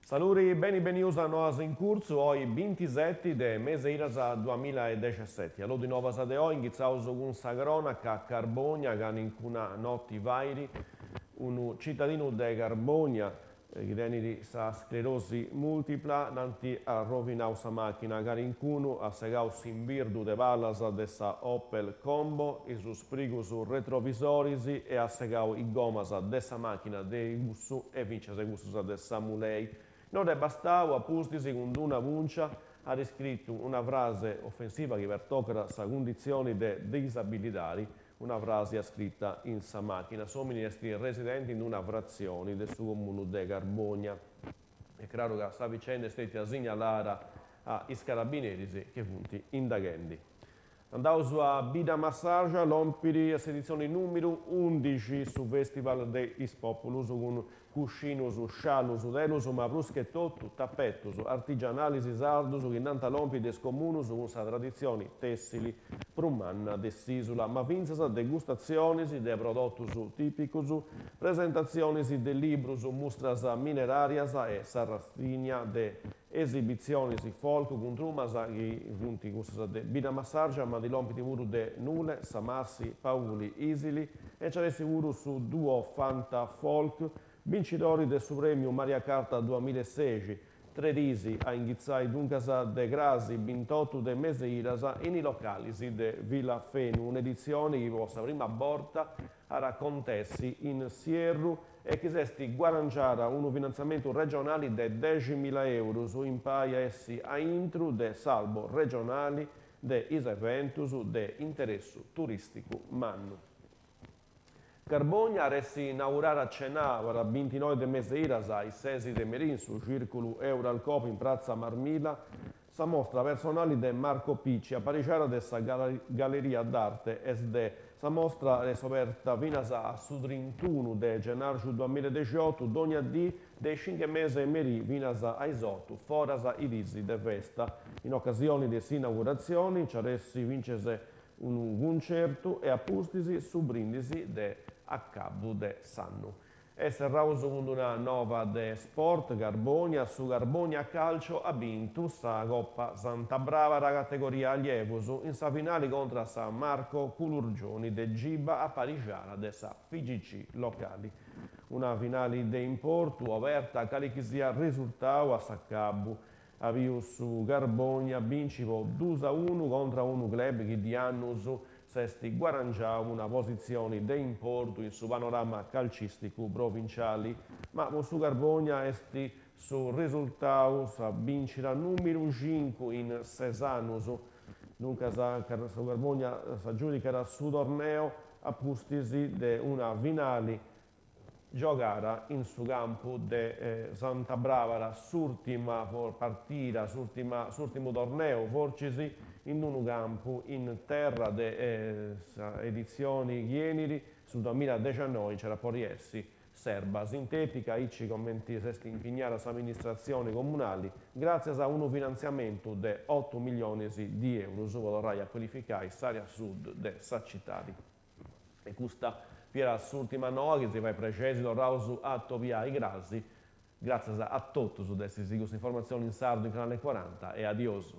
Saluri, beni benius a Noas in Curtzu, oi bintiseti de mes'e iras duamilla e dexesseti. Allodu is novas de oi, inghitzaus cun sa cronaca, Carbogna, calincuna noti fait, unu citadinu de Carbogna chi tenit sa sclerosi multipla, dd'ant arrovinau sa machina, calincunu at segau s'imbirdu de palas de sa Opel Combo, is sprigus retrovisoris e at segau is gomas de sa machina de cussu e fintzas cussas de sa mulei. No dd'est bastau, a pustis cun d'una puncia at scritu una frase ofensiva chi pertocat sa cunditzioni de disabilidadi Una fràsia scrita in sa màchina. S'òmini est residenti in una fratzioni de su comunu de Carbogna. Est craru ca sa vicenda est stètia signalada a is carabineris chi funt indaghendi. Andaus a Bidda Massarja, lompit a s'editzioni nùmeru undixi su Festival de is Pòpulus cun cuscinus, sciallus, telus, ma prus che totu tapetus artigianalis sardus chi nd'ant a lompi de is comunus cun sa traditzioni tèssili prus manna de s'ìsula, ma fintzas degustatzionis de prodotus tìpicus, presentatzionis de librus, mustras mineràrias e sa rassigna de esibitzionis folk cun trumas chi funt cussas de Bidda Massarja, ma ndi lompint puru de Nule, Samassi, Pauli, Isili e nci at essi puru su duo Fanta Folk, bincidori de su prèmiu Maria Carta duamillaesexi, tre dis a inghitzai duncas de crasi bintotu de mes'e iras in is localis de Villa Fenu, un'editzioni chi po sa prima borta at a acontessi in s'ierru e chi s'est guarangiada unu finantziamentu regionali de deximila eurus impai a essi aintru de s'albo regionali de is eventus de interessu turìsticu mannu. Carbogna at essi inaugurada cenàbara bintinoi de mes'e iras a is sesi de merì in su Cìrculu Euralcoop in pratza Marmilla Sa mostra personali de Marco Picci, aparixada de sa Galleria d'Arte SD. Sa mostra est oberta finas a su trintunu de gennàrgiu duamillaedexiotu, dònnia dì de is cincu e mesa 'e merì finas a is otu, foras is dis de festa. In ocasioni de s'inauguratzioni nci at essi fintzes unu cuncertu e a pustis su brindisi de acabu de s'annu. E serraus cun d'una nova de sport, Carbònia, su Carbònia Calcio at bintu sa Coppa Santa Brabara categoria allievus in sa finali contra sa Marco Culurgioni de Giba aparixada de sa FIGC locali. Una finali de importu oberta a cali chi siat risurtau a s'acabu. At biu su Carbònia binci po dus a unu contra unu club chi di annus s'est guarangiau una positzioni de importu in su panorama calcìsticu provinciali, ma po su Carbònia est su risultau sa bìncida nùmeru cincu in ses annus. Duncas su Carbònia s'agiudicat su torneu a pustis de una finali giogada in su campu de Santa Brabara s'ùrtima partida, s'ùrtimu torneu fortzis in unu campu in terra de sa editzioni chi 'enit, su duamilladexianoi nc'at a podi essi s'erba sintètica, aici comenti s'est impignada s'amministratzioni comunali, gràtzias a unu finantziamentu de otu millionis di eurus po torrai a cualificai s'àrea sud de sa citadi. E custa fiat s'ùrtima noa chi si fait prexeri si torraus a atobiai crasi. Gràtzias a totus de essi sighiu s'informatzioni in sardu in Canale 40 e adiosu.